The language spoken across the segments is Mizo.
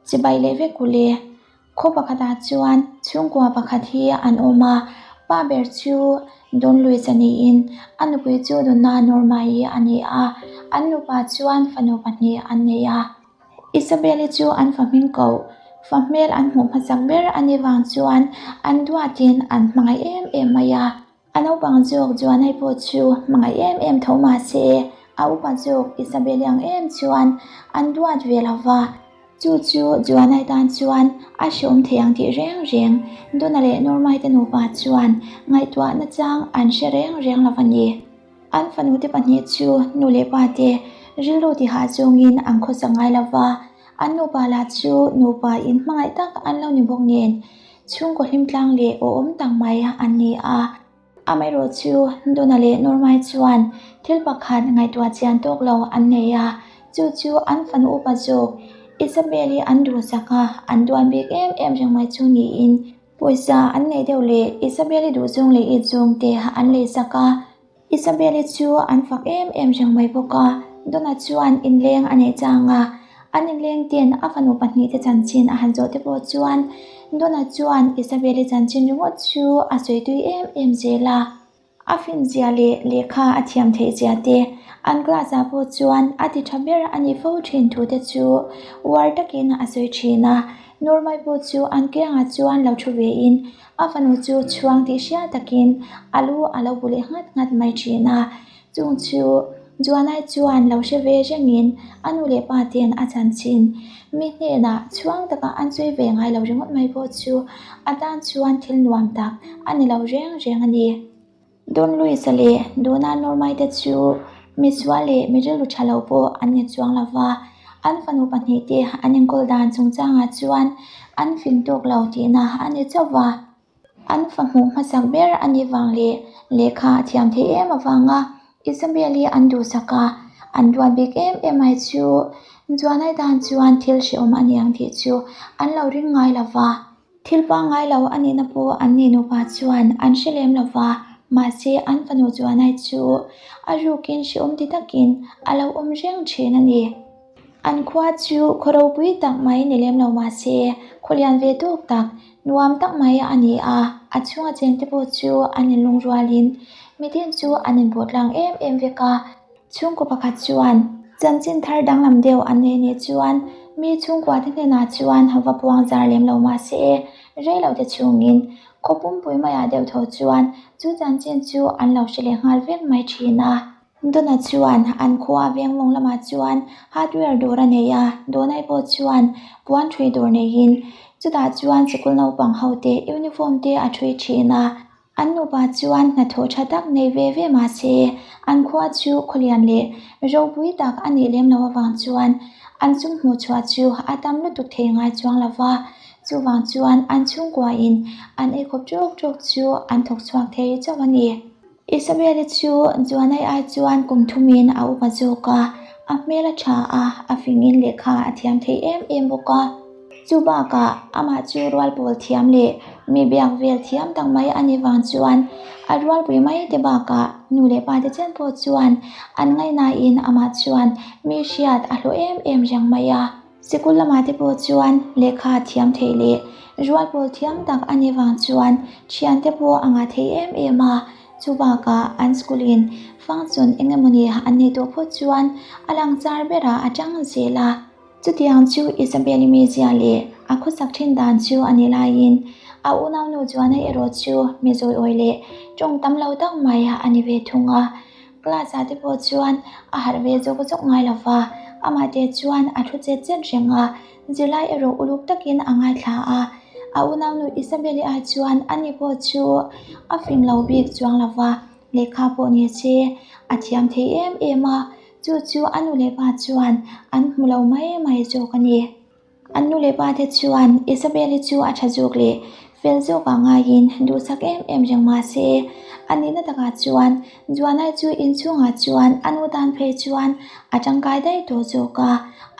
Chibai leh vek ule. Khaw pakhatah chuan chhungkua pakhat hi an awm a, pa ber chu Don Luis a niin a nupui chu Donna Norma-i a ni a, an nupa chuan fanu pahnih an nei a. Isabel-i chu an fa hming koh, fa hmel an hmuh hmasak ber a nih vang chuan an duatin an hmangaih em em mai a. A naupang zawk Joanai pawh chu hmangaih em em tho mah se, a upa zawk Isabel-i ang em chuan an duat ve lo va. Chu chu Joanai tan chuan a hreawm thei ang tih reng reng Donna leh Normai te nupa chuan ngaihtuah nachang an hre reng reng lo a ni. An fanute pahnih chu nu leh pa te rilru tihah zawngin an khawsak ngai lo va, an nupa lah chu nupa inhmangaih tak an lo ni bawk nen chhungkaw hlim tlang leh awhawm tak mai an ni a. Amaherawh chu Donna leh Normai chuan thil pakhat ngaihtuah chian tawk lo an nei a, chu chu an fanu upa zawk Isabel-i an duhsak a, an duan bik em em reng mai chu niin Pawisa an neih deuh leh Isabel-i duhzawng leh it zawng te an leisak a, Isabel-i chu an fak em em reng mai bawk a, Donna chuan inleng a neih chang a, an inleng ten a fanu pahnihte chanchin a han zawh te pawh chuan Donna chuan Isabel-i chanchin ringawt chu a sawi tui em em zel a. A finzia leh lehkha a thiam theih zia te, an class ah pawh chuan a ti tha ber a nih fo thin thu te chu uar takin a sawi thin a. Normai pawh chu an kiangah chuan lo thu ve in a fanu chu chhuang tih hriat takin a lu a lo bu leh nghat nghat mai thin a. Chung chu Juanai chuan lo hre ve rengin a nu leh pa ten a chanchin mi hnenah chhuang taka an sawi ve ngai lo ringawt mai pawh chu a tan chuan thil nuam tak a ni lo reng reng a ni. Don Luis-a leh Donna Normai te chu misual leh mi rilru tha lo pawh an ni chuang lo va, an fanu pahnih te an enkawl dan chungchangah chuan an fing tawk lo tihna a ni chauh va. An fa hmuh hmasak ber a nih vang leh lehkha a thiam theih em avanga Isabel-i an duhsak a, an duat bik em em mai chu Juanai tan chuan thil hrehawm a ni ang tih chu an lo ring ngai lo va. Thil pangngai lo a nihna pawh an nih nupa chuan an hre lem lo va, mahse an fanu Juanai chu a rukin hrehawm ti takin a lo awm reng thin a ni. An khua chu khaw ropui tak mai ni lem lo mah se, khaw lian ve tawk tak, nuam tak mai a ni a, a chhunga chengte pawh chu an inlung rualin mitin chu an inpawh tlang em em vek a. Chhungkaw pakhat chuan chanchin thar danglam deuh an nei nih chuan mi chhungkua te hnenah chuan va puang zar lem lo mah se, rei lo te chhungin khaw pumpui maiah deuh tho chuan chu chanchin chu an lo hre leh nghal vek mai thin a. Donna chuan an khua veng mawng lamah chuan hardware dawr a nei a, Donna-i pawh chuan puan ṭhui dawr neiin chutah chuan sikul naupang ho te uniform te a ṭhui ṭhin a. An nupa chuan hnathawh ṭha tak nei ve ve mah se an khua chu khawlian leh ropui tak a nih lem loh avang chuan an sum hmuh chhuah chu a tam lutuk thei ngai chuang lo va, chuvang chuan an chhungkuain an eikhawp ṭawk ṭawk chu an thawk chhuak thei chauh a ni. Isabel-i chu Juanai ai chuan kum thumin a upa zawk a, a hmel a tha a, a fingin lehkha a thiam thei em em bawk a. Chu bakah amah chu rual pawl thiam leh mi biak vel thiam tak mai a nih vang chuan a rualpui mai te bakah nu leh pa te chen pawh chuan an ngaihnain amah chuan mi hriat a hlawh em em reng mai a. Sikul lamah te pawh chuan lehkha thiam theih leh rual pawl thiam tak a nih vang chuan thiante pawh a ngah thei em em a, chu bakah an school in function eng emawni an neih tawh phawt chuan a lang char berah a tang zel a. Chutiang chu Isabel-i mizia leh a khawsak thin dan chu a nih laiin a unaunu Joanna erawh chu mi zawiawi leh tawng tam lo tak mai a ni ve thung a. Class ah te pawh chuan a harh ve zawk zawk ngai lo va, amah te chuan a thu chet chet reng a, zirlai erawh uluk takin a ngaithla a. A unaunu Isabel-i ai chuan ani pawh chu a fing lo bik chuang lo va, lehkha pawh ni se a thiam thei em em a, chu chu a nu leh pa chuan an hmu lo mai mai zawk a ni. An nu leh pa te chuan Isabel-i chu a tha zawk leh fel zawk ah ngaiin duhsak em em reng mah se, a nihna takah chuan Juanai chu inchhungah chuan a nu tan phei chuan a tangkai daih tawh zawk a,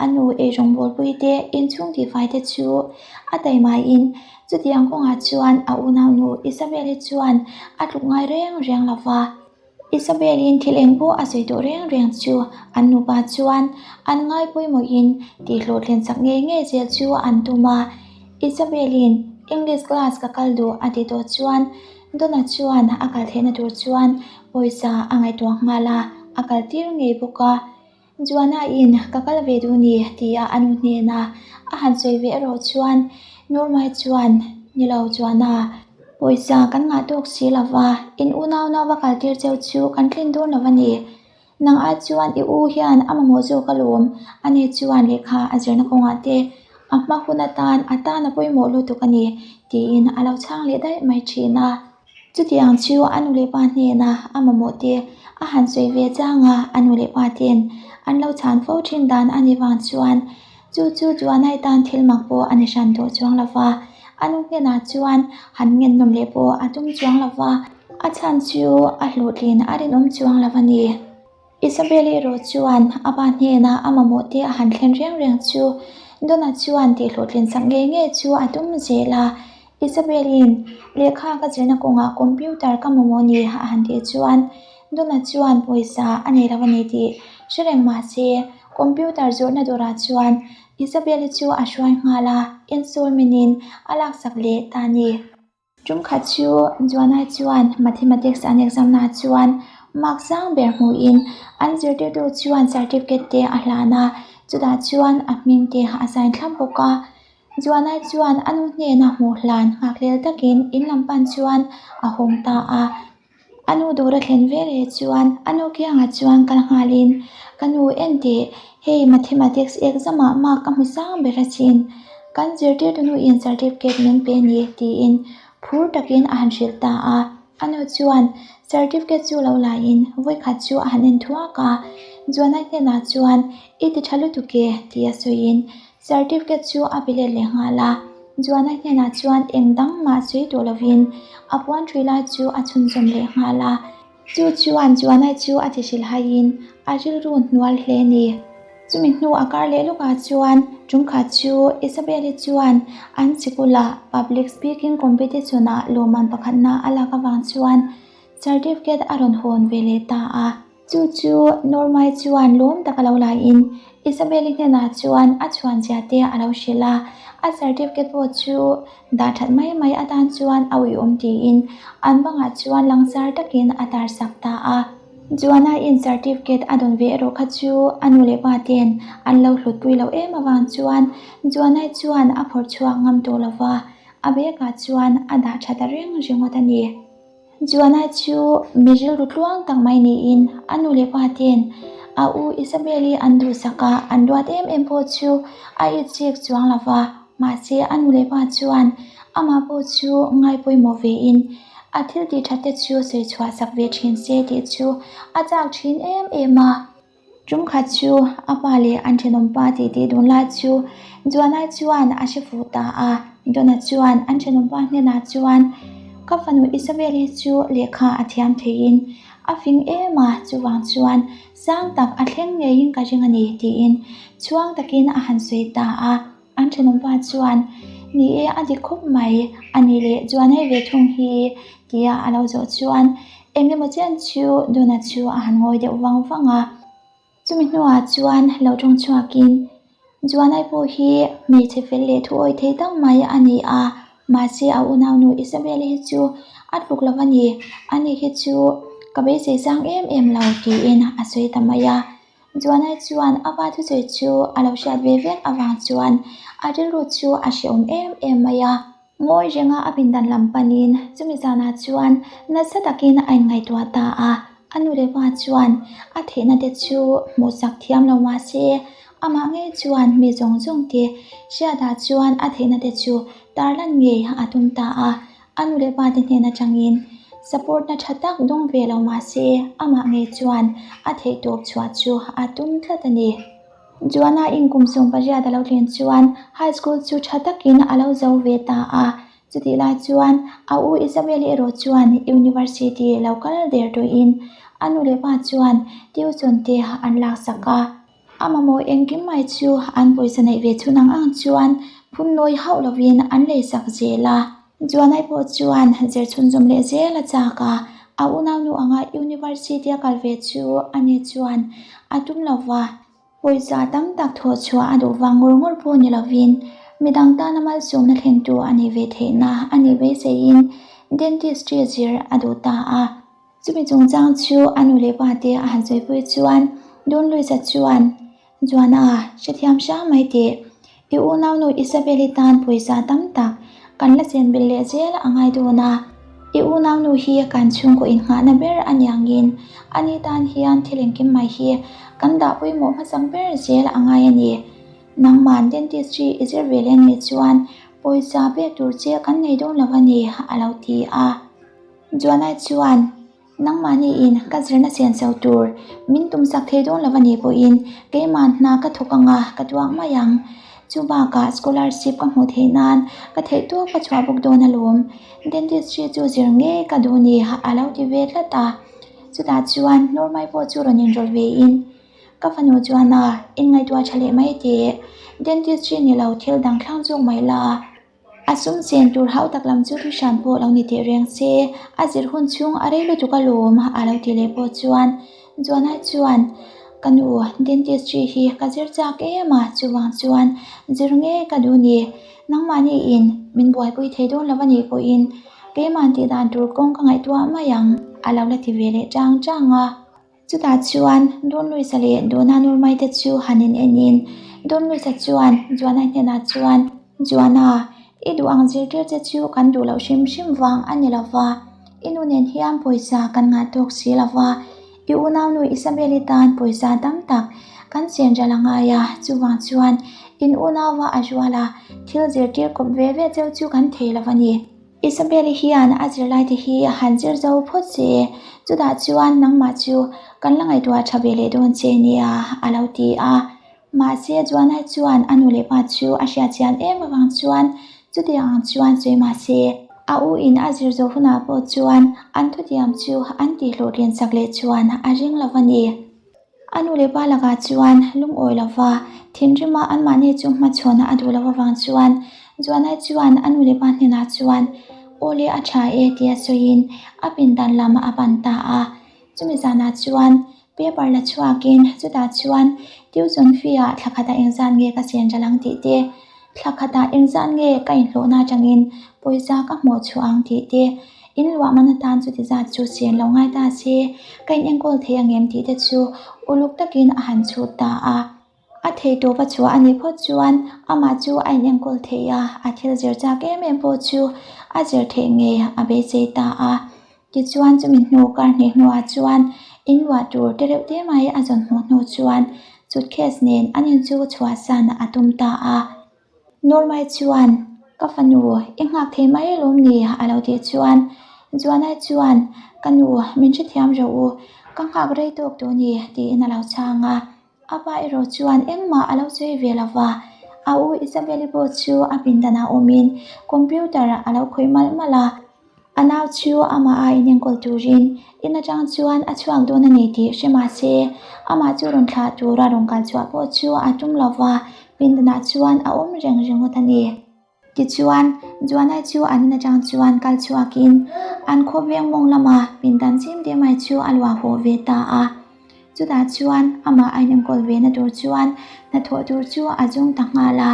a nu eirawng bawlpui te inchhung tihfai te chu a taimaiin chutiang kawngah chuan a unaunu Isabel-i chuan a tluk ngai reng reng lo va. Isabel-in thil eng pawh a sawi tawh reng reng chu an nupa chuan an ngai pawimawhin tihhlawhtlin chak ngei ngei zel chu an tum a. Isabel-in English class ka kal duh a ti tawh chuan Donna chuan a kal theihna tur chuan pawisa a ngaihtuah nghal a, a kal tir ngei bawk a. Joanna-in ka kal ve duh ni tia a nu hnena a han sawi ve erawh chuan Norma-i chuan Ni lo Joanna, pawisa kan ngah tawk si lo va, in unau nau va kal tir cheu chu kan tlin dawn lo a ni. Nang ai chuan i u hian a mamawh zawk alawm, ani chuan lehkha a zirna kawngah te a hma hun atan a tan a pawimawh lutuk a ni tiin a lo chhang leh daih mai thin a. Chutiang chu a nu leh pa hnena a mamawh te a han sawi ve chang a, a nu leh pa ten an lo chhan fo thin dan a nih vang chuan chu chu Joanna-i tan thil mak pawh a ni hran tawh chuang lo va, a nu hnenah chuan han ngennawm leh pawh a tum chuang lo va, a chhan chu a hlawhtlin a rinawm chuang lo a ni. Isabel-i erawh chuan a pa hnena a mamawh te a han thlen reng reng chu Donna chuan tihhlawhtlin sak ngei ngei chu a tum zel a. Isabel-i'n lehkha ka zirna kawngah computer ka mamawh ni a han tih chuan Donna chuan pawisa a nei lo a ni tih hre reng mah se computer zawrhna dawrah chuan Isabel-i chu a hruai nghal a, installment-in a laksak leh ta a ni. Tumkhat chu Joanna chuan Mathematics an exam na chuan mark sang ber hmuhin an zirtirtu chuan certificate te a hlan a, chutah chuan a hming te a sign thlap bawk a. Joanna chuan a nu hnena hmuh hlan nghakhlel takin in lam pan chuan a hawng ta a. A nu dawr a thlen ve leh chuan a nu kiangah chuan kal nghalin, Ka nu en teh, hei Mathematics exam ah mark ka hmu sang ber asin, kan zirtirtu nuin certificate min pe ni tiin phur takin a han hrilh ta a. A nu chuan certificate chu lo laiin vawikhat chu a han en thuak a, Joanna hnenah chuan I ti tha lutuk e tia sawiin Certificate chu a pe let leh nghal a, Joanna hnenah chuan eng dang mah sawi tawh lovin a puan ṭhui lai chu a chhunzawm leh nghal a. Chu chuan Joanna chu a ti hrilhaiin a rilru hnual hle a ni. Chumi hnu a kar leh lawkah chuan ṭumkhat chu Isabelle-i chuan an sikula Public Speaking Competition-ah lawmman pakhatna a lak avang chuan Certificate a rawn hawn ve leh ta a. Chu chu Normai chuan lawm tak a lo laiin Isabelle-i hnenah chuan a chhuan zia te a lo hrilh a, a certificate pawh chu dah that mai mai atan chuan a uiawm tiin an bangah chuan langsar takin a tar sak ta a. Joanna-in certificate a dawn ve erawh kha chu a nu leh pa ten an lo hlutpui loh em avang chuan Joanna-i chuan a phawrh chhuak ngam tawh lo va, a bag ah chuan a dah tha ta reng ringawt a ni. Joanna chu mi rilru tluang tak mai niin a nu leh pa ten a u Isabelle-i an duhsak a, an duat em em pawh chu a itchik chuang lo va, mahse a nu leh pa chuan amah pawh chu ngai pawimawh vein a thil tih that te chu sawi chhuah sak ve thin se tih chu a chak thin em em a. Tumkhat chu a pa leh an thenawm pa titi dun lai chu Joanna chuan a hre fuh ta a, Donna chuan an thenawm pa hnenah chuan Ka fanu Isabelle-i chu lehkha a thiam theiin a fing em a, chuvang chuan sang tak a thleng ngeiin ka ring a ni tiin chhuang takin a han sawi ta a. An thenawm pa chuan Ni e, a dik khawp mai, a ni leh Joanna-i ve thung hi tia a lo zawh chuan Eng emaw chian chu Donna chu a han ngawi deuh vang vang a. Chumi hnuah chuan lo tawng chhuakin, Joanna-i pawh hi hmeichhe fel leh thu awih thei tak mai a ni a, mahse a unaunu Isabelle hi chu a tluk lo a ni, ani hi chu ka beisei sang em em lo tiin a sawi ta mai a. Joanna chuan a pa thusawi chu a lo hriat ve vek avang chuan a rilru chu a hrehawm em em mai a. Ngawi renga a pindan lam panin chumi zanah chuan nasa takin a inngaihtuah ta a, a nu leh pa chuan a theihna te chu hmuhsak thiam lo mah se amah ngei chuan mi zawng zawng te hriatah chuan a theihna te chu tarlan ngei a tum ta a, a nu leh pa te hnen atangin support na tha tak dawng ve lo mah se amah ngei chuan a theihtawp chhuah chu a tum tlat a ni. Joanna in kum 18 a lo thlen chuan high school chu tha takin a lo zo ve ta a, chutih lai chuan a u Isabelle erawh chuan university lo kal der tawhin a nu leh pa chuan tuition te an laksak a. A mamawh engkim mai chu an pawisa neih ve chhun ang ang chuan phun nawi hauh lovin an leisak zel a. Joanna pawh chuan zir chhunzawm leh zel a chak a, A unaunu anga University a kal ve chu ani chuan a tum lo va. Pawisa tam tak thawh chhuah a duh vang ngawr ngawr pawh ni lovin midang tana malsawmna thlentu a nih ve theihna a nih beiseiin dentistry zir a duh ta a. Chumi chungchang chu a nu leh pa te a han sawipui chuan Don Luisa chuan, Juana, hrethiam hrang mai teh. I unaunu Isabel-i tan pawisa tam tak kan la chen belh leh zel a ngai dawn a. I unaunu hi kan chhungkaw innghahna ber a niangin ani tan hian thil engkim mai hi kan dah pawimawh hmasak ber zel a ngai a ni. Nangman dentistry i zir ve leh nih chuan pawisa pek tur che kan nei dawn lo a ni, a lo ti a. Juana chuan. Nangmahniin ka zirna chen chho tur min tumsak thei dawn lo a nih pawhin keimah hna ka thawk anga ka tuak mai ang. Chu bakah scholarship ka hmuh theih nan ka theih tawk ka chhuah bawk dawn alawm. Dentistry chu zir ngei ka duh ni a lo ti ve tlat a. Chutah chuan Normai pawh chu rawn inrawlh vein ka fanu chuan a inngaihtuah tha leh mai teh. Dentistry ni lo thil dang thlang zawk mai la. A sum chen tur hau tak lam chu thu hran pawh lo ni teh reng se, a zir hun chhung a rei lutuk alawm a lo ti leh pawh chuan Joanna chuan, Ka nu, dentistry hi ka zir chak em a, chuvang chuan zir nge ka duh ni? Nangmahni in min buaipui thei dawn lo a nih pawhin keimah tih dan tur kawng ka ngaihtuah mai ang a lo la ti ve leh chang chang a. Chutah chuan Don Luisa leh Dona Nurmai te chu han in en in, Don Luisa chuan Juana hnenah chuan, Juana, i duh ang zirtir che chu kan duh loh hrim hrim vang a ni lo va, i nu nen hian pawisa kan ngah tawk si lo va, i unaunu Isabel-i tan pawisa tam tak kan chen ral a ngai a, chuvang chuan in unauva a rual a, thil zirtir kawp ve ve cheu chu kan thei lo a ni. Isabel-i hian a zirlaite hi a han zir zo phawt che, chutah chuan nangmah chu kan la ngaihtuah tha ve leh dawn che nia, a lo ti a. Mahse, Joanna chuan a nu leh pa chu a hriatchian em avang chuan chutiang ang chuan sawi mah se, a u in a zir zawh hunah pawh chuan an thutiam chu an tihhlawhtlin sak leh chuan a ring lo a ni. A nu leh pa lakah chuan lungawi lova thinrima anmahni chu hmachhawn a duh loh avang chuan Joanna chuan a nu leh pa hnenah chuan Aw le a tha e tia sawiin a pindan lam a pan ta a. Chumi zanah chuan paper la chhuakin chutah chuan tuition fee ah thla khatah engzat nge ka chen ral ang tih te, Thla khatah engzat nge ka inhlawhna atangin pawisa ka hmuh chhuah ang tih te, in luah man atan chuti zat chu chen lo ngai ta se, ka in enkawl thei angem tih te chu uluk takin a han chhut ta a. A thei tawp a chhuah a nih phawt chuan amah chu a in enkawl thei a, a thil zir chak em em pawh chu a zir theih nge a beisei ta a. Tichuan chumi hnu kar hnih hnuah chuan in luah tur te reuh te mai a zawn hmuh hnu chuan suitcase nen an in chu chhuahsan a tum ta a. Normai chuan, Ka fanu, i nghak thei mai alawm ni? a lo tih chuan Juanai chuan, Ka nu, min hrethiam rawh u, ka nghak rei tawk tawh ni, tiin a lo chhang a. A pa erawh chuan engmah a lo sawi ve lo va, a u Isabel-i pawh chu a pindanah awmin computer a lo khawih malh malh a. A nau chu amah a inenkawl turin in atang chuan a chhuak dawn a ni tih hre mah se, amah chu rawn thlah tura rawn kal chhuah pawh chu a tum lo va, pindanah chuan a awm reng ringawt a ni. Tichuan, Juanai chu an in atang chuan kal chhuakin an khawveng mawng lama pindan chim te mai chu a luah haw ve ta a. Chutah chuan amah a inenkawl ve na tur chuan hnathawh tur chu a zawng ta nghal a.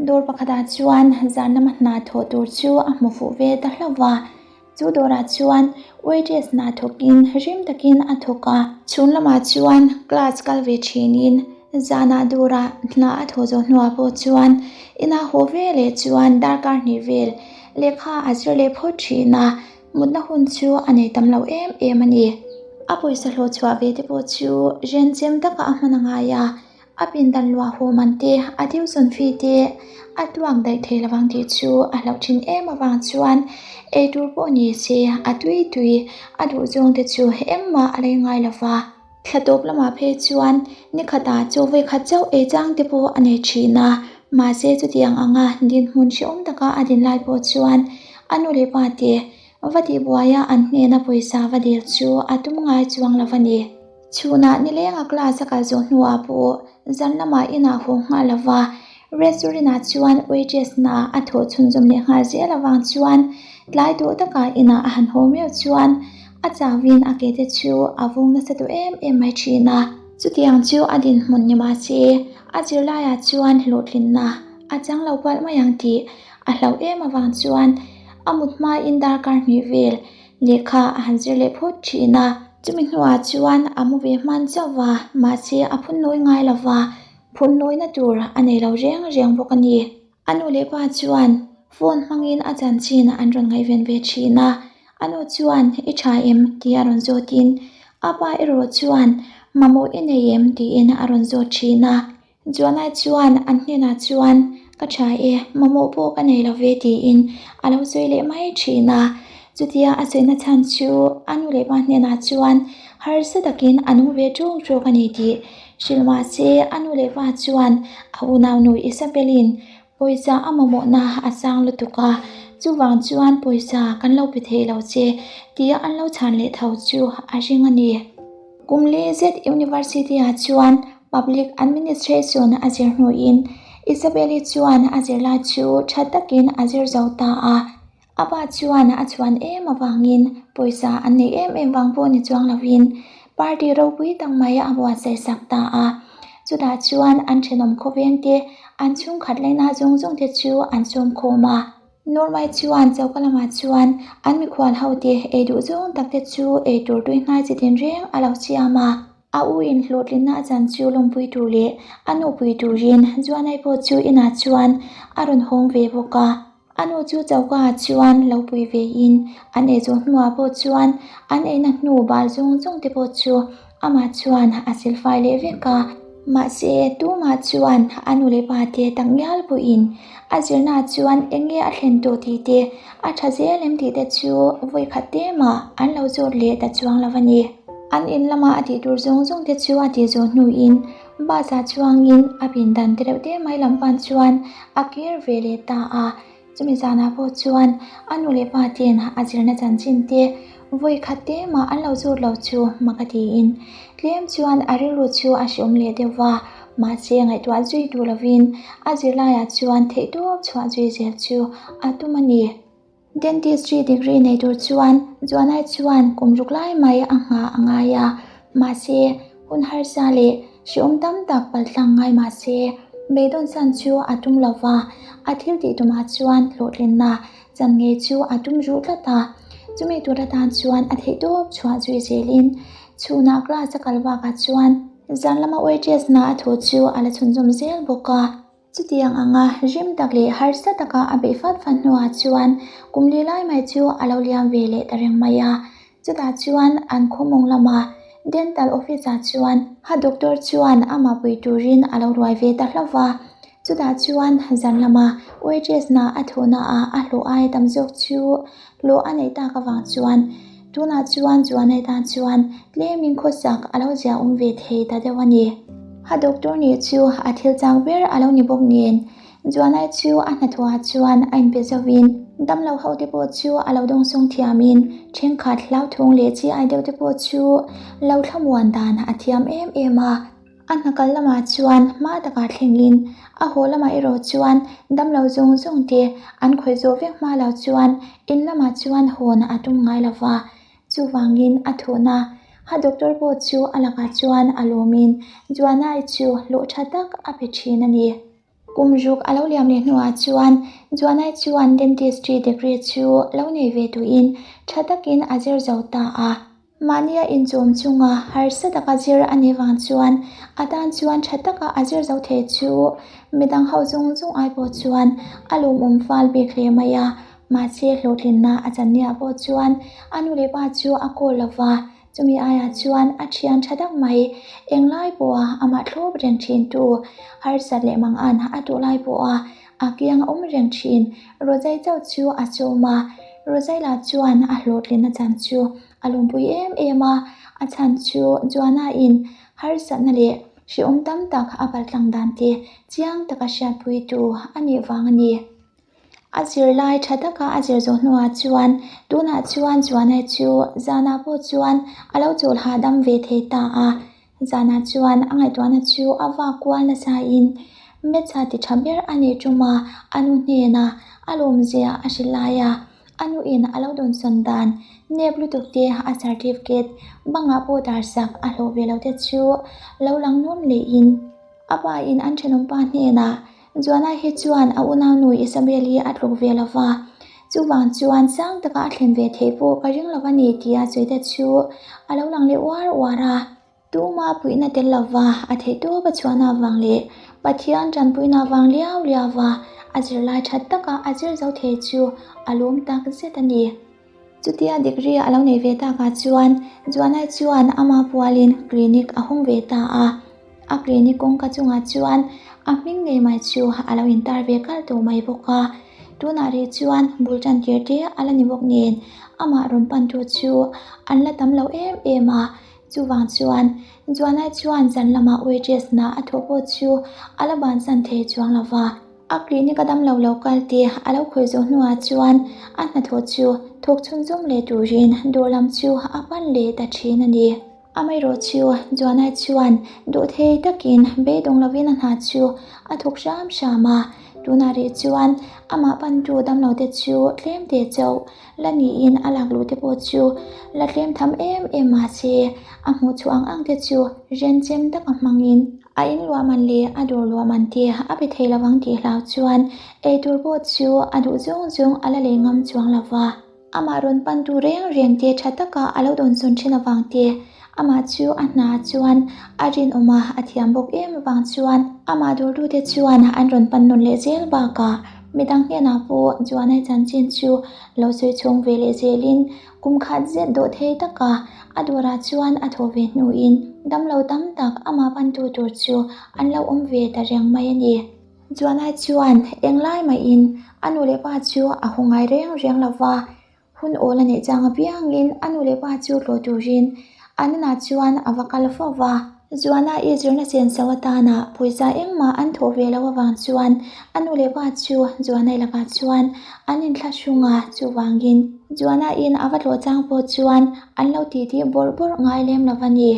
Dawr pakhatah chuan zan lama hna thawh tur chu a hmu fuh ve ta hlauh va. Chu dawrah chuan waitress hna thawkin rim takin a thawk a. Chhun lamah chuan class kal ve thinin zanah dawrah hna a thawh zawh hnuah pawh chuan inah haw ve leh chuan darkar hnih vel lehkha a zir leh phawt thin a. Mutna hun chu a nei tam lo em em a ni. A pawisa hlawh chhuah ve te pawh chu renchem taka a hman a ngai a, a pindan luah haw man te, a tuition fee te a tuak daih thei lo vang tih chu a hlauh thin em avang chuan ei tur pawh ni se a tui tui a duh zawng te chu engmah a lei ngai lo va. Thla tawp lamah phei chuan ni khatah chaw vawi khat chauh ei chang te pawh a nei thin a, mahse chutiang anga dinhmun hrehawm taka a din lai pawh chuan a nu leh pa te va tihbuaia an hnena pawisa va dil chu a tum ngai chuang lo a ni. Chhunah nilenga class a kal zawh hnuah pawh zan lamah inah haw nghal lo va, restaurant ah chuan waitress hna a thawh chhunzawm leh nghal zel avang chuan tlai tawh takah inah a han haw meuh chuan. A chauhin a ke te chu a vung nasa tawh em em mai thin a. Chutiang chu a dinhmun ni mah se, a zirlaiah chuan hlawhtlinna a chang lo palh mai ang tih a hlauh em avang chuan a mut hmain darkar hnih vel lehkha a han zir leh phawt thin a. Chumi hnuah chuan a mu ve hman chauh va, mahse a phun nawi ngai lo va, phun nawina tur a nei lo reng reng bawk a ni. A nu leh pa chuan phone hmangin a chanchin an rawn ngaihven ve thin a, a nu chuan I tha em? tih a rawn zawtin a pa erawh chuan Mamawh i nei em? tiin a rawn zawt thin a. Joanai chuan an hnenah chuan Ka tha e, mamawh pawh ka nei lo ve tiin a lo sawi leh mai thin a. Chutia a sawina chhan chu a nu leh pa hnenah chuan harsa takin a nung ve ṭawk ṭawk a ni tih hrilh mah se a nu leh pa chuan a unaunu Isabel-in pawisa a mamawhna a sang lutuk a, chuvang chuan pawisa kan lo pe thei lo che tia an lo chhan leh tho chu a ring a ni. Kum li zet University-ah chuan Public Administration a zir hnuin Isabel-i chuan a zirlai chu ṭha takin a zir zo ta a. A pa chuan a chhuan em avangin pawisa an neih em em vang pawh ni chuang lovin party ropui tak mai a buatsaih sak ta a. Chutah chuan an thenawm khawveng te, an chhungkhat laina zawng zawng te chu an sawm khawm a. Normai chuan choka lamah chuan an mikhual ho te ei duh zawng tak te chu ei tur tui hnai chi tin reng a lo siam a. A u in hlawhtlinna a chan chu lawmpui tur leh a nupui turin Juanai pawh chu inah chuan a rawn hawng ve bawk a. A nu chu choka ah chuan lo pui ve in an ei zawh hnuah pawh chuan an eina hnu bal zawng zawng te pawh chu amah chuan a silfai leh vek a. Mahse tumah chuan a nu leh pa te tak ngial pawhin a zirna chuan eng nge a thlen tawh tih te, a tha zel em tih te chu vawi khat te mah an lo zawt leh ta chuang lo a ni. An in lama a tih tur zawng zawng te chu a tih zawh hnuin Bus ah chuangin a pindan te reuh te mai lam pan chuan a kir ve leh ta a, chumi zanah pawh chuan a nu leh pa ten a zirna chanchin te vawi khat te mah an lo zut lo chu mak a tiin tlem chuan a rilru chu a hreawm leh deuh va, mahse ngaihtuah zui duh lovin a zirlaiah chuan theihtawp chhuah zui zel chu a tum a ni. Dentistry degree nei tur chuan Joanai chuan kum ruk lai mai a nghah a ngai a, mahse hun harsa leh hreawm tam tak paltlang ngai mah se beidawn san chu a tum lo va, a thil tih tumah chuan hlawhtlinna chan ngei chu a tum ruh tlat a. Chumi tur atan chuan a theihtawp chhuah zui zelin chhunah class a kal bakah chuan zan lama waitress hna a thawh chu a la chhunzawm zel bawk a. Chutiang anga rim tak leh harsa taka a beih fat fat hnuah chuan kum li lai mai chu a lo liam ve leh ta reng mai a. Chutah chuan an khawmawng lama Dental Office ah chuan ha doctor chuan amah pui turin a lo ruai ve ta hlauh va. Chutah chuan zan lama waitress hna a thawhna ah a hlawh ai tam zawk chu hlawh a neih tak avang chuan tunah chuan Juanai tan chuan tlemin khawsak a lo ziahawm ve thei ta deuh a ni. A doctor nih chu a thil chak ber a lo ni bawk nen Juanai chu a hnathawhah chuan a inpe zauhin damlo ho te pawh chu a lo dawngsawng thiamin thenkhat hlauthawng leh chi ai deuh te pawh chu lo thlamuan dan a thiam em em a. A hna kal lamah chuan hma takah thlengin a haw lamah erawh chuan damlo zawng zawng te an khawih zawh vek hma lo chuan in lamah chuan hawn a tum ngai lo va, chuvangin a thawhna ha doctor pawh chu a lakah chuan a lawmin Joanna-i chu hlawh tha tak a pe thin a ni. Kum ruk a lo liam leh hnuah chuan Joanna-i chuan dentistry degree chu lo nei ve tuin tha takin a zir zo ta a. Mahnia inchawm chunga harsa taka zir a nih vang chuan a tan chuan tha taka a zir zo thei chu midang ho zawng zawng ai pawh chuan a lawmawm fal bik hle mai a. Mahse hlawhtlinna a chan niah pawh chuan a nu leh pa chu a kawl lo va, chumi aiah chuan a thian tha tak mai englai pawha amah thlawp reng thintu harsat leh mangan a tuh lai pawha A kiang a awm reng thin. Rozai chauh chu a chawm a, Rozai lah chuan a hlawhtlinna chan chu a lawmpui em em a, a chhan chu Joanna in harsatna leh hrehawm tam tak a paltlang dan te chiang taka hriatpuitu a nih vang a ni. A zirlai tha taka a zir zawh hnuah chuan tunah chuan Joanna chu zanah pawh chuan a lo chawl hahdam ve thei ta a. Zanah chuan a ngaihtuahna chu a vak kual nasain Metsa ti tha ber a nih ṭuma a nu hnena a lawmzia a hrilh lai a, A nuin a lo dawnsawn dan nep lutuk te a certificate bangah pawh darsak a hlawh ve lo te chu lo lang nawn lehin a pa in an thenawmpa hnenah Joana hi chuan a unaunu Isabel-i a tluk ve lo va, chuvang chuan sang taka a thlen ve theih pawh ka ring lo a ni tia sawi te chu a lo lang leh uar uar a. Tuma puihna tel lova a theihtawp a chhuahna avang leh Pathian tanpuina avang liau liauva a zirlai that taka a zir zo thei chu a lawm tak zet a ni. Chutia degree a lo nei ve takah chuan Joanna chuan ama pualin clinic a hawng ve ta a. A clinic kawngka chungah chuan a hming ngei mai chu a lo intar ve kal tawh mai bawk a. Tunah rih chuan bul tan tir te a la ni bawk nen amah rawn pantu chu an la tam lo em em a. Chuvang chuan Joanna chuan zan lama waitress hna a thawh pawh chu a la bansan thei chuang lo va. A clinic a damlo lo kal te a lo khawih zawh hnuah chuan a hnathawh chu thawk chhunzawm leh turin dawr lam chu a pan leh ta thin a ni. Amaherawh chu Joanna chuan duh thei takin beidawng lovin a hna chu a thawk hram hram a, tunah rih chuan amah pantu damlo te chu tlem te chauh la niin a lak luh te pawh chu la tlem tham em em mahse a hmuh chhuah ang ang te chu renchem taka hmangin A in luah man leh a dawr luah man te a pe thei lovang tih hlau chuan eitur pawh chu a duh zawng zawng a la lei ngam chuang lo va. Amah rawn pantu reng reng te tha taka a lo dawnsawn thin avang te, amah chu a hna chuan a rinawm a, a thiam bawk em avang chuan amah dawrtute chuan an rawn pan nawn leh zel bakah midang hnenah pawh Joanai chanchin chu lo sawi chhawng ve leh zelin Kum khat zet dawh thei taka a dawrah chuan a thawh ve hnuin damlo tam tak amah pantu tur chu an lo awm ve ta reng mai a ni. Joanna chuan englai mahin a nu leh pa chu a haw ngai reng reng lo va, hun awl a neih chang apiangin a nu leh pa chu tlawh turin an inah chuan a va kal fo va. Joanna i zirna senso atana pawisa engmah an thawh ve loh avang chuan a nu leh pa chu Joanna-i lakah chuan an inthlahrung a, chuvangin Joanna-in a va tlawh chang pawh chuan an lo titi bawrh bawrh ngai lem lo va ni.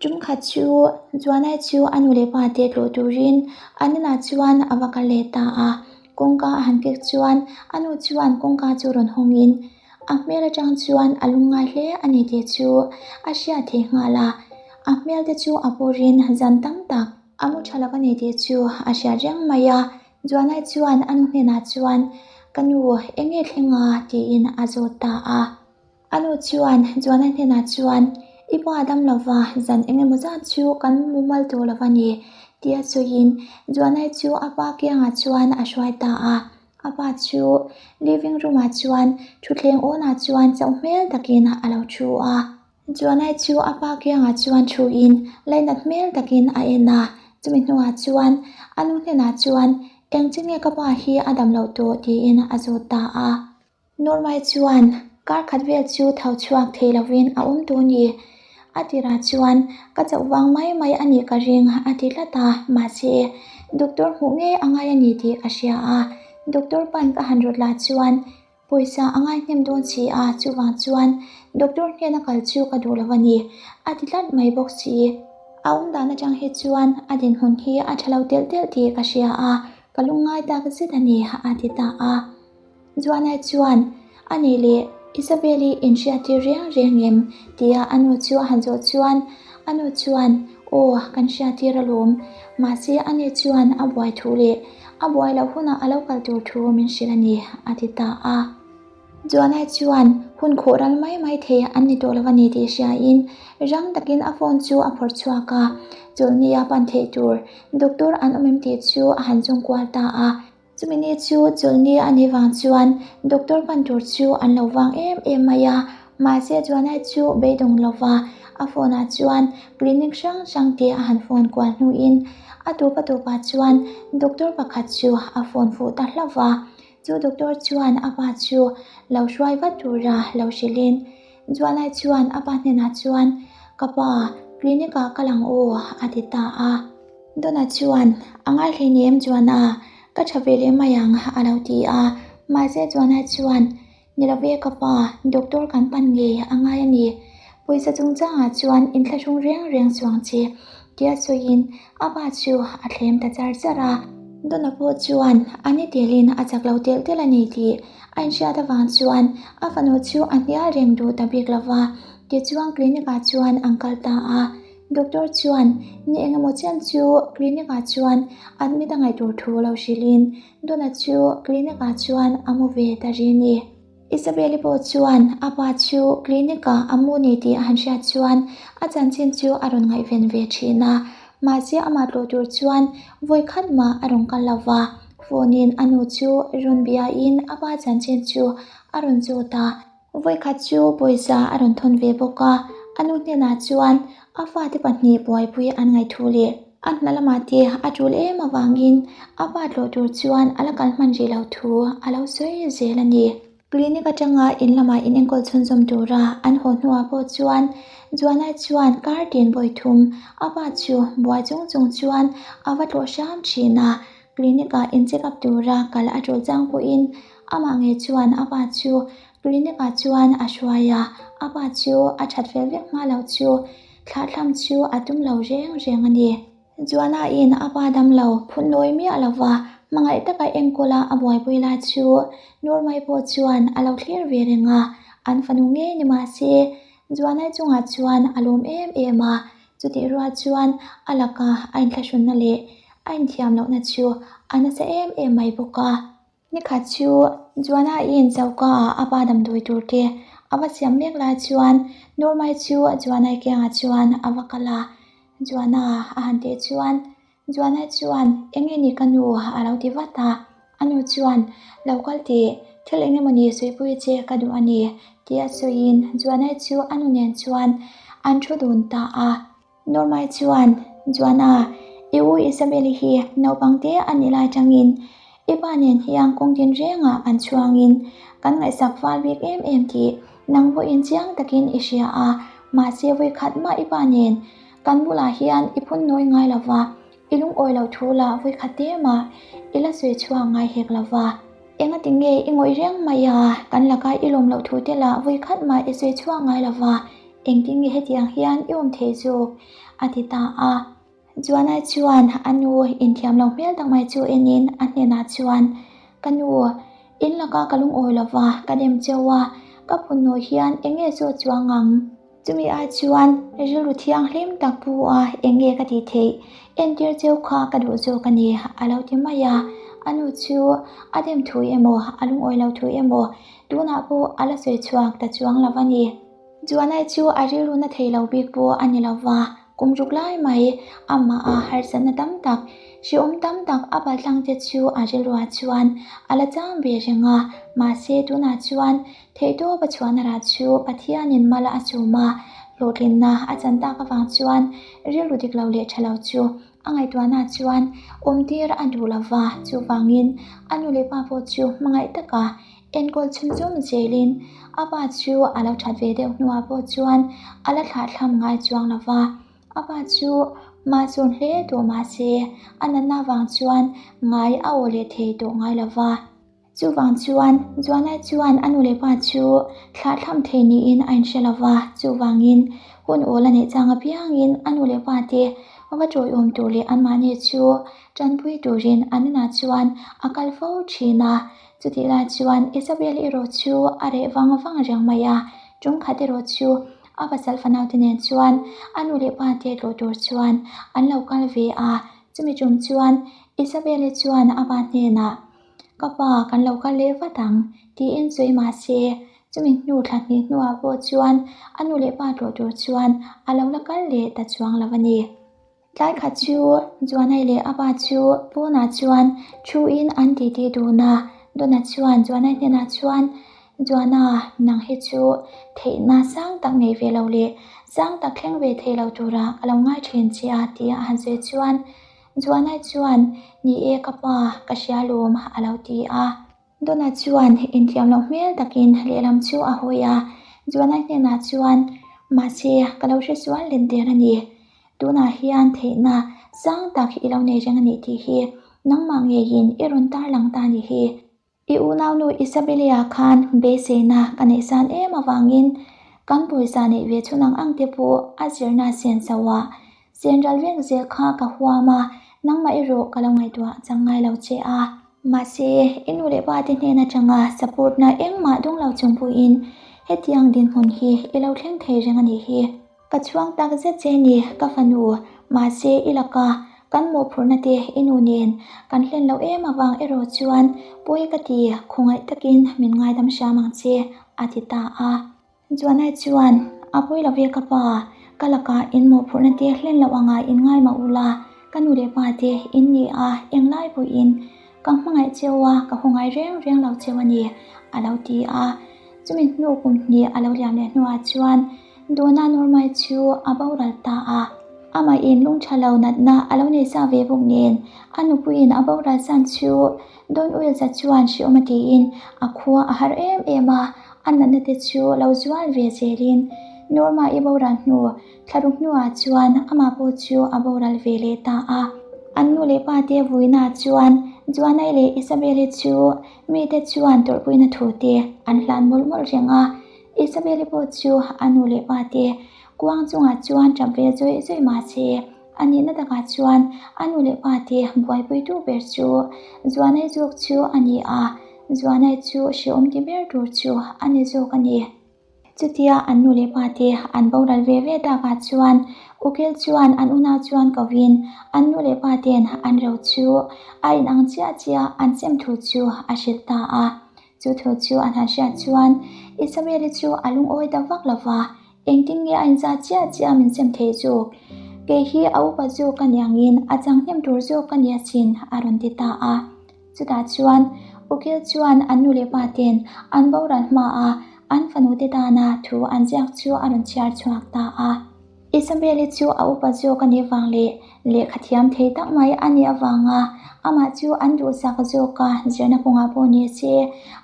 Tum khat chu Joanna-i chu a nu leh pa te tlawh turin an inah chuan a va kal leh ta a, kawngka a han kek chuan a nu chuan kawngka chu rawn hawngin A hmel atang chuan a lungngai hle a ni tih chu a hriat theih nghal a, a hmel te chu a purin zan tam tak a mu tha lo a ni tih chu a hriat reng mai a. Joanna chuan a nu hnenah chuan, Ka nu, eng nge thleng a? tiin a zawt ta a. A nu chuan Joanna hnenah chuan, I pa a dam lo va, zan eng emaw zat chu kan mu mal tawh lo a ni, tia sawiin Joanna chu a pa kiangah chuan a hruai ta a. A pa chu living room ah chuan thutthleng awnah chuan chauh hmel takin a lo thu a. Joanna chu a pa kiangah chuan thuin lainat hmel takin a en a, chumi hnuah chuan a nu hnenah chuan engtin nge ka pa hi a dam loh tawh tiin a zawt ta a. Normai chuan kar khat vel chu tho chhuak thei lovin a awm tawh ni. A tirah chuan ka chauh vang mai mai a nih ka ring a ti tlat a, mahse doctor hmuh ngei a ngai a ni tih ka hria a, doctor pan ka han rawt lah chuan pawisa a ngai hnem dawn si a, chuvang chuan doctor hnena kal chu ka duh lo a ni a ti tlat mai bawk si. A awm dan atang hi chuan a dinhmun hi a tha lo telh telh tih ka hria a, ka lungngai tak zet a ni a ti ta a. Joanna chuan, A nih leh, Isabel-i inhriattir reng reng em? tia a nu chu a han zawh chuan, a nu chuan, Aw, kan hriattir alawm. Mahse, a ni chuan a buai thu leh a buai loh hunah a lo kal tur thu min hrilh a ni, a ti ta a. Joanna chuan hun khawh ral mai mai thei an ni tawh lo a ni tih hriain rang takin a phone chu a phawrh chhuak a, chawlhnia pan theih tur doctor an awm em tih chu a han zawng kual ta a. Chumi ni chu chawlhni a nih vang chuan doctor pan tur chu an lo vang em em mai a, mahse Joanna chu beidawng lova a phone ah chuan clinic hrang hrang te a han phone kual hnuin a tawp a tawpah chuan doctor pakhat chu a phone fuh ta hlauh va, chu doctor chuan a pa chu lo hruai vat tura lo hrilhin Joanna chuan a pa hnenah chuan Ka pa, clinic ah ka lang aw a ti ta a. Donna chuan, A ngai hleinem Joanna, ka tha ve leh mai ang a lo ti a. Mahse Joanna chuan, Ni lo ve ka pa, doctor kan pan ngei a ngai a ni. Pawisa chungchangah chuan inthlahrung reng reng chuang che, tia sawiin a pa chu a thlem ta char char a. Donna pawh chuan a ni telin a chak lo telh telh a ni tih a inhriat avang chuan a fanu chu a hnial reng duh ta bik lo va. Tichuan clinic ah chuan an kal ta a, doctor chuan ni engemaw chen chu clinic ah chuan admit a ngaih tur thu lo hrilhin Donna chu clinic ah chuan a mu ve ta rih a ni. Isabelle pawh chuan a pa chu clinic ah a mu ni tih a han hriat chuan a chanchin chu a rawn ngaihven ve thin a, mahse amah tlawh tur chuan vawi khat mah a rawn kal lo va, phone in a nu chu rawn bia in a pa chanchin chu a rawn zawt a. Vawi khat chu pawisa a rawn thawn ve bawk a, a nu hnenah chuan a fate pahnih buaipui an ngaih thu leh a hna lamah te a tul em avangin a pa tlawh tur chuan a la kal hman rih lo thu a lo sawi zel a ni. Clinic atanga in lamah in enkawl chhunzawm tura an haw hnuah pawh chuan Juana chuan kar tin vawi thum a pa chu buai chung chung chuan a va tlawh hram thin a, Clinic ah in check up tura kal a tul chang pawhin amah ngei chuan a pa chu clinic ah chuan a hruai a, a pa chu a that fel vek hma lo chu thlahthlam chu a tum lo reng reng a ni. Juana in a pa dam lo phun nawi miah lova hmangaih taka enkawl a a buaipui lai chu Normai pawh chuan a lo thlir ve reng a, an fanu ngei ni mah se Juana chungah chuan a lawm em em a, Chutih rual chuan a laka a inthlahrunna leh a inthiam lohna chu a nasa em em mai bawk a. Nikhat chu Juana-in choka-ah a pa damdawi tur te a va siam mek lai chuan Normai chu Juana-i kiangah chuan a va kal a. Juana a han tih chuan Juana chuan eng nge ni ka nu a lo ti vat a. A nu chuan lo kal tih thil eng emawni sawipuii che ka duh a ni tia sawiin Juana chu a nu nen chuan an thu dun ta a. Normai chuan Juana, i u Isabel-i hi naupang te a nih lai tangin i pa nen hian kawng tin rengah kan chhuangin kan ngaihsak fal bik em em tih nang pawhin chiang takin i hria a, mahse vawikhat mah i pa nen kan bulah hian i phun nawi ngai lo va, I lungawi lo thu la vui khat te mah i la sawi chhuak ngai hek lo va. Engati nge i ngawih reng mai a, kan laka i lawm loh thu te lah vui khat mah i sawi chhuak ngai lo va, engtin nge hetiang hian i awm thei zawk? a ti ta a. Juana chuan a nu inthiam lo hmel tak mai chu enin a hnenah chuan, Ka nu, in laka ka lungawi lo va, ka dem cheu a, ka phunnawi hian eng nge zawt chuang ang? Chumi ai chuan rilru thianghlim tak pu a eng nge ka tih theih entir cheu kha ka duh zawk a ni a lo ti mai a. A nu chu a dem thui emaw a lungawi lo thui emaw tunah pawh a la sawi chhuak ta chuang lo a ni. Juanai chu a rilru na thei lo bik pawh a ni lo va, kum ruk lai mai amah a harsatna tam tak, hrehawm tam tak a paltlang te chu a rilruah chuan a la chang ve reng a, mahse tunah chuan Theihtawp a chhuahna rah chu Pathianin mal a chum a, hlawhtlinna a chan tak avang chuan rilru dik lo leh tha lo chu a ngaihtuahna chuan awmtir a duh lo va, chuvangin a nu leh pa pawh chu hmangaih taka enkawl chhunzawm zelin a pa chu a lo that ve deuh hnuah pawh chuan a la thlahthlam ngai chuang lo va, a pa chu mahzawn hle tawh mah se a natna avang chuan ngai a aw leh thei tawh ngai lo va. Chuvang chuan Juana chuan a nu leh pa chu thlahthlam thei niin a inhre lo va, chuvangin hun awl a neih chang apiangin a nu leh pa te va tawiawm tur leh anmahni chu tanpui turin an inah chuan a kal fo thin a. Chutih lai chuan Isabel erawh chu a reh vang vang reng mai a, ṭumkhat erawh chu a pasal fanaute nen chuan a nu leh pa te tlawh tur chuan an lo kal ve a, chumi ṭum chuan Isabel-i chuan a pa hnenah, Ka pa, kan lo kal leh vat ang, tiin sawi mah se, chumi hnu thla hnih hnuah pawh chuan a nu leh pa tlawh tur chuan a lo la kal leh ta chuang lo a ni. Tlai khat chu Juanai leh a pa chu pawnah chuan thuin an titi dun a, Dona chuan Juanai hnenah chuan, Juana, nang hi chu theihna sang tak nei ve lo leh sang tak thleng ve thei lo tura ka lo ngai thin che a, tia a han sawi chuan Juana chuan, Ni e ka pa, ka hria lawm, a lo ti a. Donna chuan inthiam loh hmel takin lehlam chu a hawi a. Juana hnenah chuan, Mahse, ka lo hre sual let der a ni. Tunah hian theihna sang tak i lo nei reng a nih tih hi nangmah ngeiin i rawn tarlang ta a nih hi. I unaunu Isabelle-a khan beiseina ka neih san em avangin kan pawisa neih ve chhun ang ang te pawh a zirna sen chauh a, sen ral vek zel kha ka huam a, Nangmah erawh ka lo ngaihtuah chang ngai lo che a. Mahse, i nu leh pa te hnen atanga support na engmah dawng lo chung pawhin hetiang dinhmun hi i lo thleng thei reng a nih hi. Ka chhuang tak zet che ni, ka fanu. Mahse, i laka kan mawhphurhna te i nu nen kan hlen loh em avang erawh chuan pawi ka ti, khawngaih takin min ngaidam hram ang che, a ti ta a. Joanai chuan, A pawi lo ve ka pa, ka lakah in mawhphurhna te hlen loh anga in ngai mah ula, ka nu leh pa te in ni a, englai pawhin ka hmangaih cheu a, ka haw ngai reng reng lo cheu a ni, a lo ti a. Chumi hnu kum hnih a lo liam leh hnuah chuan Dona Normai chu a boral ta a. Amahin lungtha lo natna a lo nei sa ve bawk nen, a nupuiin a boral san chu Don Wills-a chuan hreawm a tiin a khua a har em em a, a natna te chu lo zual ve zelin Norma-i boral hnu thlaruk hnuah chuan amah pawh chu a boral ve leh ta a. An nu leh pa te vuina chuan Joanna-i leh Isabelle-i chu mite chuan tawrhpuina thu te an hlan mawlh mawlh reng a. Isabelle-i pawh chu a nu leh pa te kuang chungah chuan tap ve zawih zawih mah se, A nihna takah chuan a nu leh pa te buaipuitu ber chu Zuanai zawk chu a ni a, Zuanai chu hrehawm ti ber tur chu a ni zawk a ni. Chutia an nu leh pa te an boral ve ve takah chuan Ukil chuan an unau chuan kovin an nu leh pa ten an ro chu a inang chiah chiah an sem thu chu a hrilh ta a. Chu thu chu an han hriat chuan Isabelle-i chu a lungawi ta vak lo va, Engtin nge a inzah chiah chiah min sem thei zawk? Kei hi a upa zawk ka ni angin a chang hnem tur zawk ka ni asin, a rawn ti ta a. Chutah chuan Ukil chuan an nu leh pa ten an boral hma a an fanu te tana thu an ziak chu a rawn chhiar chhuak ta a. Isabelle-i chu a upa zawk a nih vang leh lehkha thiam thei tak mai a nih avanga amah chu an duhsak zawk a, zirna kawngah pawh ni se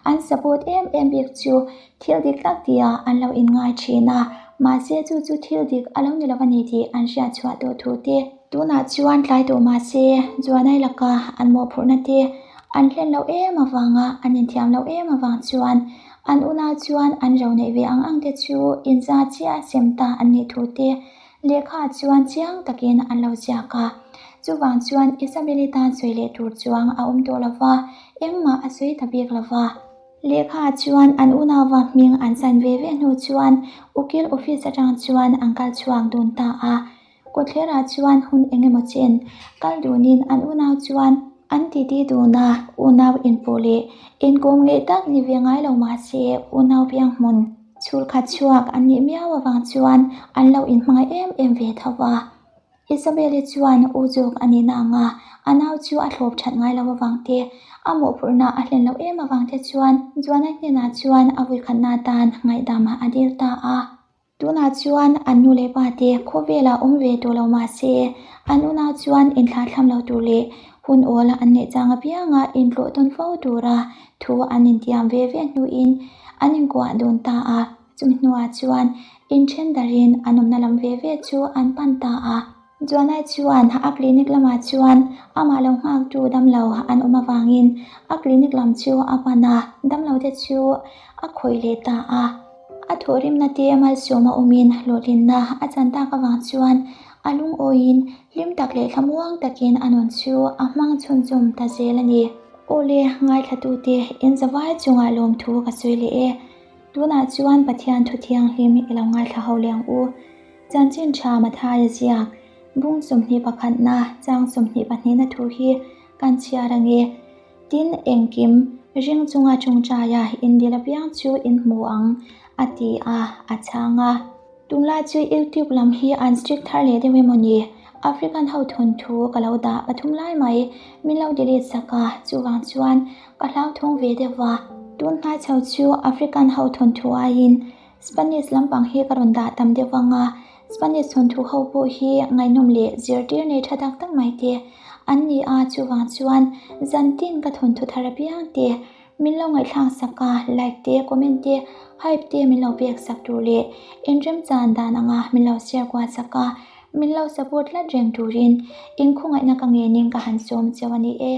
an support em em bik chu Thil dik tak tia an lo inngai thin a, mahse chu chu thil dik a lo ni lo a ni tih an hriat chhuah tawh thu te. Tunah chuan tlai tawh mahse Juanai laka an mawhphurhna te an hlen loh em avanga an inthiam loh em avang chuan an unau chuan an ro neih ve ang ang te chu inza chiah sem ta an nih thu te lehkha chuan chiang takin an lo ziak a. Chuvang chuan Isabelle-i tan sawi leh tur chuang a awm tawh lova, engmah a sawi ta bik lova. Lehkha chuan an unauva hming an sign ve ve hnu chuan ukil office atang chuan an kal chhuak dun ta a. Kawtthlerah chuan hun eng emaw chen kal dunin an unau chuan an titi dun a, unau inpawh leh inkawm ngeih tak ni ve ngai lo mah se unau piang hmun chhul khat chhuak an nih miau avang chuan an lo inhmangaih em em ve tho va. Isabelle chuan u zawk a ni nang a, a nau chu a thlawp that ngai lo avang te, a mawhphurhna a hlen loh em avang te chuan Joana hnenah chuan a vuikhatna atan ngaihdam a dil ta a. Tunah chuan an nu leh pa te khawvelah awm ve tawh lo mah se, an unau chuan inthlahthlam lo tur leh hun awl an neih chang apianga intlawh tawn fo tura thu an intiam ve ve hnuin an inkuah dun ta a. Chumi hnuah chuan inthen darin an awmna lam ve ve chu an pan ta a. Joanai chuan a clinic lamah chuan amah lo nghaktu damlo an awm avangin a clinic lam chu a pan a, damlo te chu a khawih leh ta a. A thawhrimna te malsawm a awmin hlawhtlinna a chan tak avang chuan a lungawiin hlim tak leh thlamuang takin a nun chu a hmang chhunzawm ta zel a ni. Awle, ngaithlatute inzavai chungah lawmthu ka sawi leh e. Tunah chuan Pathian thu thianghlim i lo ngaithla ho leh ang u. Chanchin tha Mathaia ziak, bung 21na chang 22na thu hi kan chhiar ang e. Tin, engkim ring chunga tawngtaia indil apiang chu in hmu ang, a ti a, a chhang a. Tunlai chu YouTube lam hi an strict thar leh deuh emaw ni? African ho thawnthu ka lo dah pathum lai mai min lo delete sak a, chuvang chuan ka hlauthawng ve deuh va. Tun hnai chho chu African ho thawnthu aiin Spanish lampang hi ka rawn dah tam deuh vang a, Spanish thawnthu ho pawh hi ngaihnawm leh zirtir nei tha tak tak mai te an ni a, chuvang chuan zantin ka thawnthu thar apiang te Min lo ngaihthlak sak a, like te, comment te, hype te min lo pek sak tur leh inremchan dan anga min lo share kual sak a, min lo support tlat reng turin inkhawngaihna ka ngenin ka han sawm cheu a ni e.